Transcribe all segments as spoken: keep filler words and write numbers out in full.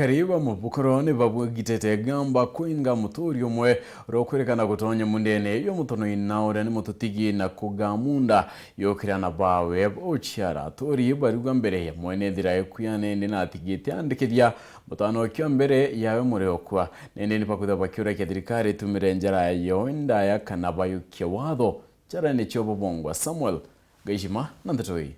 Akari ba Mubukoro ni babwagitete gamba kwinga muturi umwe uria ukwirikana gutonya mundene yo mutonoi na uria ni mututigi na kugaa munda yukira na bawe uciara. Aturi bariuga mbere ya mwene nthira ekuya nindi natigite andikithia mutano kio mbere yawe muri ukua. Nindi ni bakwitha bakiurakia thirikari itumire njara yo ndaya kana bayukie watho. Njara ni cio bubongwa. Samuel Gaishima na ndeto ii.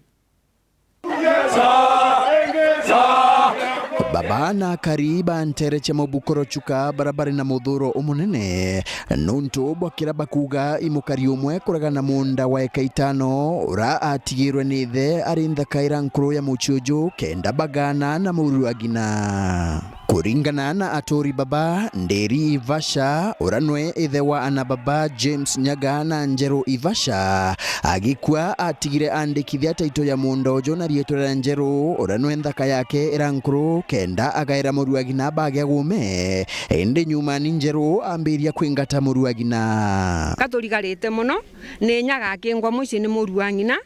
Baba na akari ba ntere cia Mubukoro Chuka bara bari na muthuro umunene nuntu bwa kira bakuuga i mukari umwe kurega na munda wa eka itano ura atigirwe ni ithe ari nthaka ira nkuru ya mucii uju kenda bagaana na muru wa ngina. Kuringana na aturi baba, Nderi Ivasha, ura nwe ithe wa ana baba James Nyaga na Njeru Ivasha, agikua atigire andikithia taito ya munda uju na riitwa ria Njeru, ura nwe nthaka yake ira nkuru, kenda agaira muru wa ngina bagia gume. Indi nyuma ni Njeru ambiria kwingata muru wa ngina. Katurigarite mono, ni Nyaga akingwa mucii ni muru wa ngina.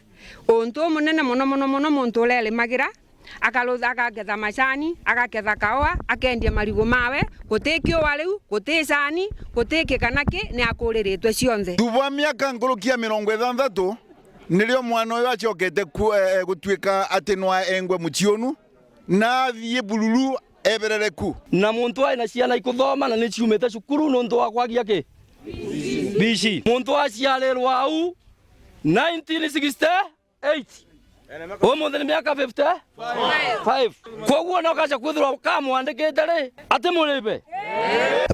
Untu umunene mono mono mono muntu urerimagira, akarutha, akaketha macani, agaketha kaua, akendia marigu mawe, guti kiua riu, guti cani, guti ki kana ki, ni akuriritwe cionthe. Thutha wa miaka nkuruki ya mirongo ithanthatu, nirio mwana uyu acokete ku-, eh, gutuika ati nwa engwe mucii unu, na athii bururu eberere ku. Na muntu ai na ciana ikuthoma na ni ciumite cukuru nuntu wa kwagia ki? Bici. Muntu aciarirwa au nineteen sixty, eight. Umuthi ni miaka fifty-five. Koguo no kaja kwithirwa kamwandikite ri, ati muribe?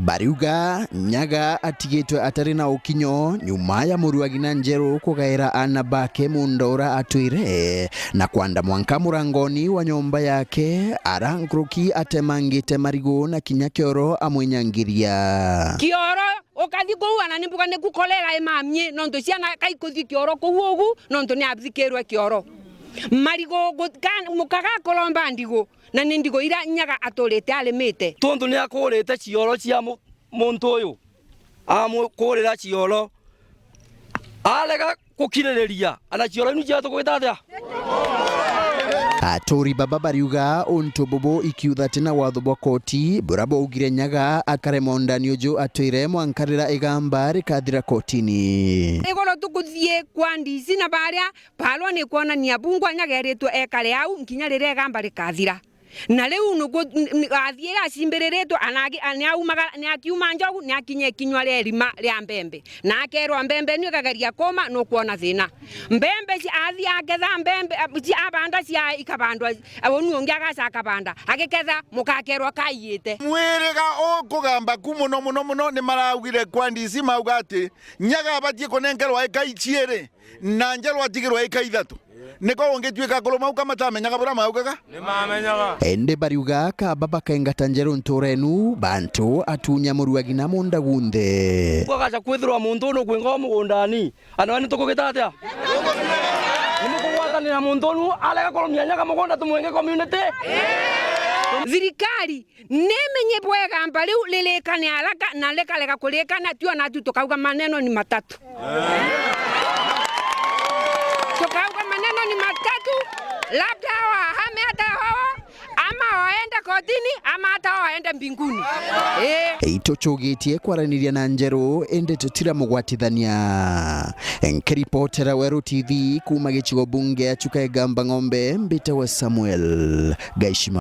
Bariuga Nyaga atigitwe atari na ukinyo nyuma ya muru wa ngina Njeru kugaira ana bake munda ura atwire na kwanda mwanka murangoni wa nyomba yake, ara nkuruki atemangite marigu na kinya kioro amwinyangiria. Kioro Ukathi kuu, ana ni mbuga niku kolera imamie, nontu ciana kaikuthi kioro kuu ugu, nontu ni athikirwe kioro. Marigu gu-, ka-, muka gakuromba ndigu, na ni ndigu ira Nyaga aturite arimite. Tontu ni akurite cioro cia mu-, muntu uyu, amukurira cioro, arega gukiririria, ana cioro inu cietu gwita atia? Aturi baba bariuga untu bubu ikiutha ti na watho bwa koti, bura bwaugire Nyaga akare mondani uju atwire mwanka rira igamba rikathira kotini. Igoro tukuthie kwa D C na baria barua ni kwonania bungwa Nyaga eritwe ekare au nkinya riria igamba rikathira. Na riu nuku-, n-, n-, athiire acimbiriritwe, anagi-, a-, ni aumaga, ni akiuma njogu, ni akinya ikinywa ria irima ria mbembe. Na akerwa, "Mbembe inu ikageria kuuma, nukwona thina." Mbembe ci-, athi aketha mbembe, a-, ci-, abanda cia ikabandwa, a, unu ungi agaca akabanda. Agiketha, muka akerwa kaiite. Mwiriga ukugamba ku muno, muno, muno, ni maraugire kwa D C mauga ati Nyaga abatie kunenkerwa eka iciiri. Na Njeru atigirwe ika ithatu. Niko ungituika akuru mau ka matamenyaga buria maugaga? Ni mamenyaga. Indi bariuga kaba bakaingata Njeru ntura inu, bantu atunya muru wa ngina munda gunthe. Kwagaca kwithirwa muntu unu kwinga o mugundani, ana ni tukugita atia? Ni mukugwatanira muntu unu arega kurumia Nyaga mugunda tumwenge community? Thirikari nimenye bwega mba riu ririkane haraka na rikarega kurikana, tio na tu tukauga maneno ni matatu. Tukauga maneno ni matatu, labda hao ahame hata hao, ama waende kotini, ama hata hao waende mbinguni. Eh. Itucugitie kwaraniria na Njeru, indi tutiramugwatithania. Nkiripotera Weru T V kuuma gicigo bunge ya Chuka Igamba Ng'ombe, mbitawa Samuel Gaishima.